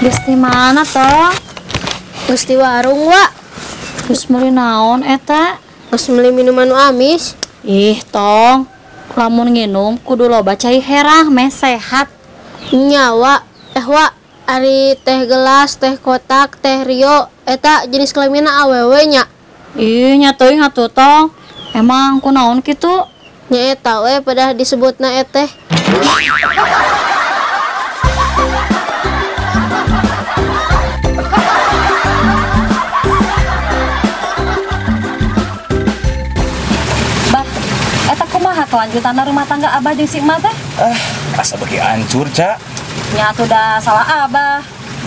Geus di mana toh? Geus di warung, Wak. Geus meuli naon eta? Geus meuli minuman nu amis. Ih, tong. Lamun nginum kudu loba cai herang meh sehat. Nya, Wak. Wak, ari teh gelas, teh kotak, teh Rio, eta jenis kelaminna awewe nya. Ih, nya teuing atuh tong. Emang kunaon kitu? Nya eta we pada disebutna eteh. Bah, eta kumaha kelanjutan rumah tangga Abah jeung si Emak teh? Asa beuki hancur, Ca. Nya atuh da salah Abah.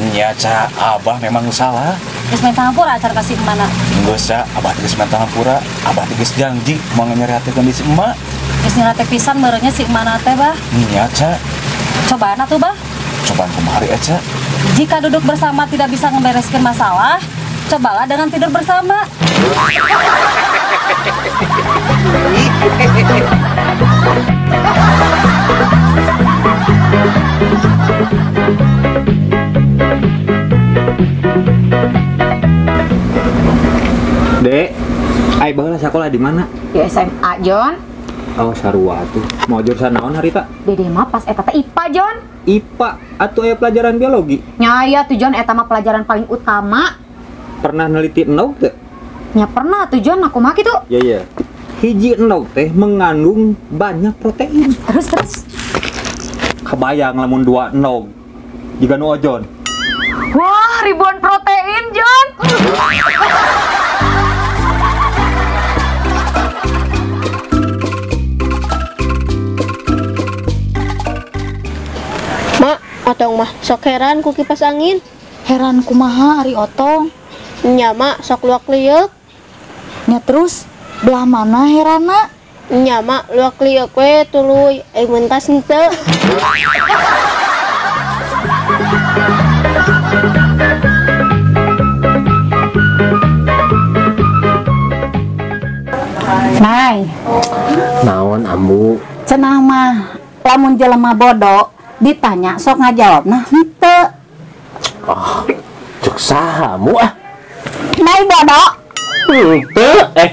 Nya, Ca, Abah memang salah. Geus minta hampura acar ka si Emak na. Geus, Ca, Abah geus minta hampura, Abah geus janji moal nyeri si Emak. Geus nyerate pisan meureunnya si Emak na teh, Bah. Nya, Ca. Cobaan atuh, Bah. Cobaan kumaha ari, Ca? Jika duduk bersama tidak bisa ngebereskan masalah, cobalah dengan tidur bersama. Dek, ai baheula sakola di mana? Di SMA, Jon. Oh, sarua tuh. Mau jurusan naon harita? Dede mah pas eta teh IPA, Jon. IPA atuh aya pelajaran biologi? Nya aya tuh, Jon, eta mah pelajaran paling utama. Pernah neliti endog teu? Nya pernah tuh, Jon, aku mah kitu. Ya ya. Hiji endog teh mengandung banyak protein. Terus terus. Kebayang lamun 2 endog. Jiga nu ojon. Wah, ribuan protein, Jon. Mak, otong mah sok heran ku kipas angin. Heran kumaha ari otong? Nya mak sok luak lieuk. Nya terus belah mana herana? Nya mak luak lieuk we tuluy ai mentas henteu. Nay. Naon ambu? Cenah mah lamun jelema bodoh ditanya sok ngajawab nah henteu. Oh, cek saha mu ah? Nay bodoh. Henteu eh.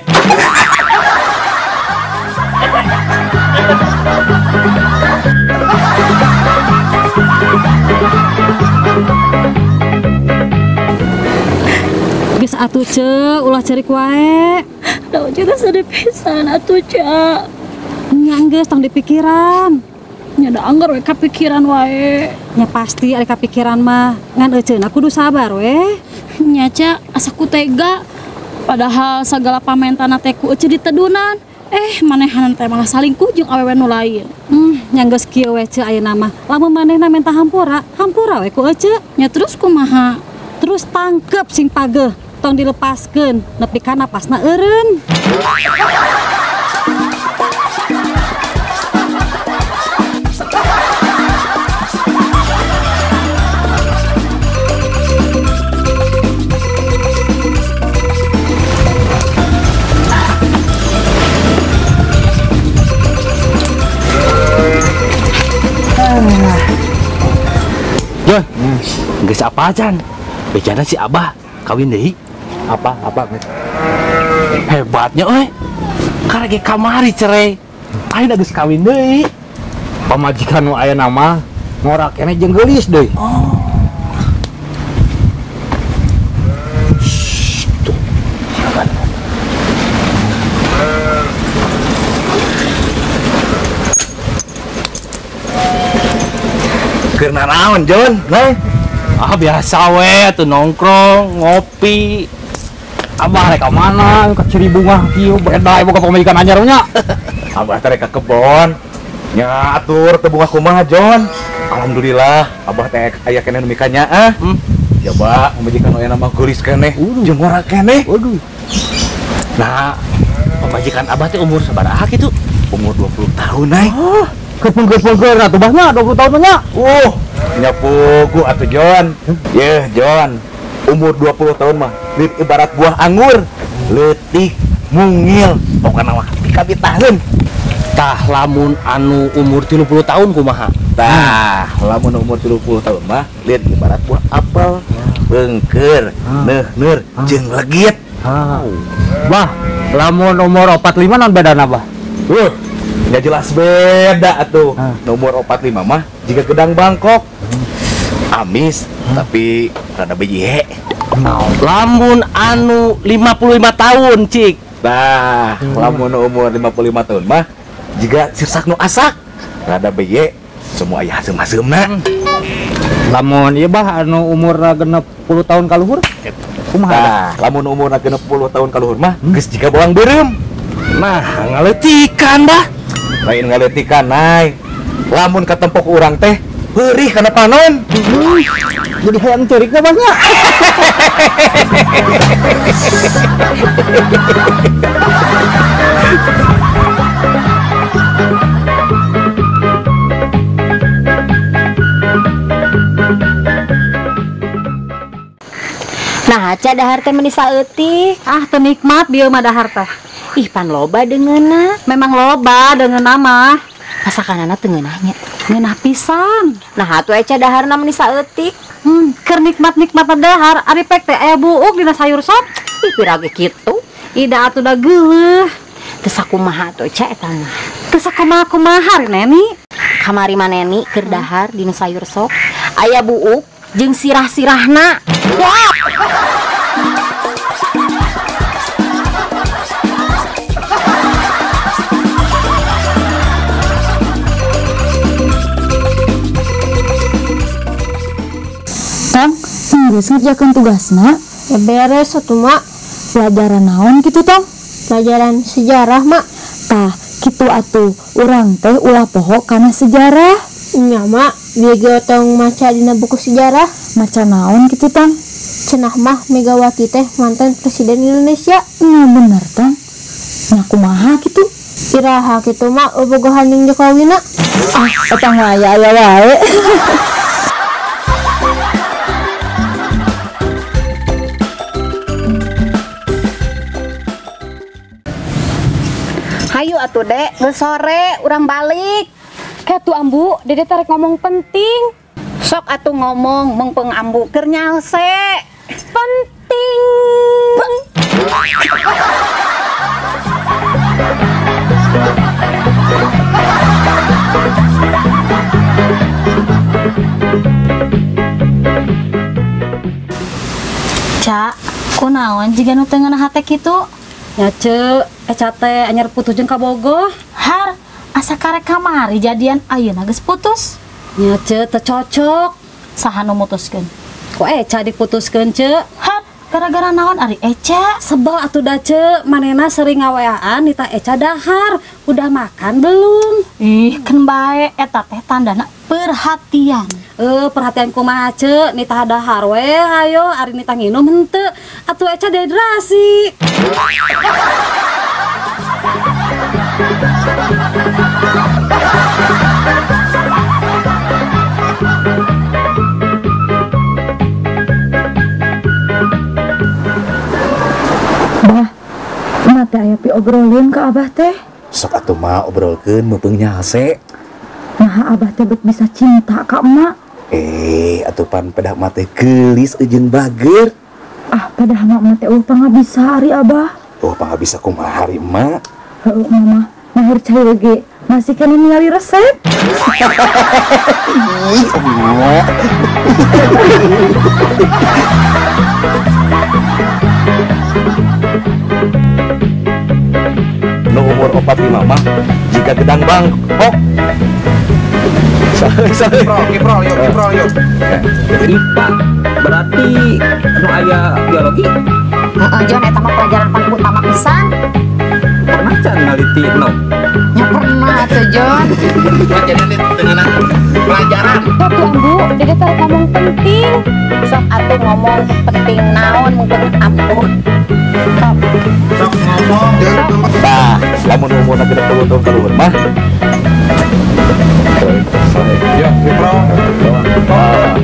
Geus atuh ce, ulah ceurik wae. Da juga sedih pisan atuh ce. Nya geus tong dipikiran. Nya da anggar we kapikiran wae. Nya pasti ari kapikiran mah, ngan euceuna kudu sabar we. Nya ca, asa ku tega. Padahal sagala pamentana teh ku euceu ditedunan. Manehanan teh malah salingkuh jeung awewe nu lain. Nya geus kieu we ce ayeuna mah. Lamun manehna minta hampura, hampura we ku euceu. Nya terus kumaha? Terus tangkep sing pageuh, tong dilepaskeun nepi ka napasna eureun. Jon, geus apa can? Bicara si Abah kawin deui. Apa? Apa? Hebatnya euy. Karek ge kamari cerai. Ayeuna geus kawin deui. Pamajikan nu aya nama ngora keneh jeung geulis deui. Oh. Shh, tuh. Siapa? Keur nanaon, Jon? Heh. Ah biasa we atuh nongkrong, ngopi. Abah rek ka mana? Ka Ciribungah kieu beda boga pamajikan anyar nya. Abah teh rek ka kebon. Nya atur teu bunga kumaha, Jon. Alhamdulillah, abah teh aya keneh nu mikanya ah. Coba pamajikan aya mah geulis keneh, jeung ngora keneh. Waduh. Nah, pamajikan abah teh umur sabaraha kitu? Umur 20 tahun, nay. Oh, kepengker-pengker atuh bahnya 20 tahun nya. Nyapugu atuh Jon. Yeuh, Jon. Umur 20 tahun mah ibarat buah anggur, leutik, mungil, pokona mah kabitaheun. Tah lamun anu umur 30 tahun kumaha? Tah lamun umur 30 tahun mah lihat ibarat buah apel beungkeur, neuh-neur jeung legit. Bah, lamun umur 45 naon bedana bah? Ya jelas beda atuh. Nomor 45 mah jika gedang Bangkok. Amis tapi rada beje. Lamun anu 55 tahun cik. Nah, lamun umur 55 tahun mah jika sirsak nu asak rada beje semua aya haseum-haseumna. Lamun ieu bah anu umur 60 tahun ka luhur? Kumaha? Nah, lamun umur 60 tahun ka luhur mah geus jiga bawang beureum. Nah, ngaleutikan bah. Lain ngaleutikan nay. Lamun katempok urang teh peurih kana panon. Jadi hayang ceurik teh bah nya. Nah, aca dahar teh meni saeutik. Ah, teu nikmat bieu mah dahar teh. Ih, pan loba deungeunna. Memang loba deungeunna mah. Masakanana teu ngeunah nya. Ngeunah pisan. Nah, atuh eca daharna meni saeutik. Keur nikmat-nikmat dahar, ari pek teh aya buuk dina sayur sop. Ih, pira ge kitu. Ida atuh da geuleuh. Teu sakumaha atuh eca eta mah. Teu sakumaha-kumaha Neni. Kamari mah Neni keur dahar dina sayur sop, aya buuk jeung sirah-sirahna. Wah. Tong, geus ngerjakeun tugasna? Ya beres atuh, Mak. Pelajaran naon kitu, Tong? Pelajaran sejarah, Mak. Tah, kitu atuh. Urang teh ulah poho kana sejarah. Nya, Mak, bieu ge tong maca dina buku sejarah. Maca naon kitu, Tong? Cenah mah Megawati teh mantan presiden Indonesia. Nya bener, Tong. Nya kumaha kitu? Iraha kitu, Mak, bobogohan jeung Jokowina. Ah, eta mah aya-aya wae. Hayu atuh Dek, geus sore urang balik. Katuh Ambu, Dede tarik ngomong penting. Sok atuh ngomong mengpeng Ambu keur nyalse. Penting. Ca, kunaon jiga nu teu ngeunah hate kitu? Ya ce, eca teh anyar putus jeung kabogoh. Har, asa karek kamari jadian ayeuna geus putus. Nya ce, teu cocok. Saha nu mutuskeun? Ku eca diputuskeun ce. Har, gara-gara naon ari eca? Sebel atuh da ce, manehna sering ngaweaan nita eca dahar. Udah makan belum? Ih, keun bae eta teh tandana perhatian. Perhatian kumaha ce, nita dahar we hayo ari nita nginum henteu. Atuh eca dehidrasi. Bah, emak teh aya piobrolin ka abah teh. Sok atuh mah obrolkeun meupeung nyalse. Nah, abah teh bet bisa cinta ka emak. Atuh pan pedah mah teh geulis jeung bager. Ah, pedah mah teh eueuh pangabisa ari abah. Oh, pangabisa kumaha ari emak? Heueuh mama, mahir cair ge masih keneh ningali resep. Ih, emak. Nu umur 45 mah jika gedang Bangkok. Kiprol, yuk, kiprol, yuk. IPA berarti nu aya biologi? Heeh, Jon, eta mah pelajaran paling utama pisan. Pernah can ngaliti no? Ya pernah atuh, Jon. Jadi dengan pelajaran. Tuh Ambu, Dede tarik ngomong penting. Sok atuh ngomong penting naon mungkin ampuh. Sok. Sok ngomong. Tah, lamun umurna 60 tahun ka luhur mah. Yuk, kiprol. Ah.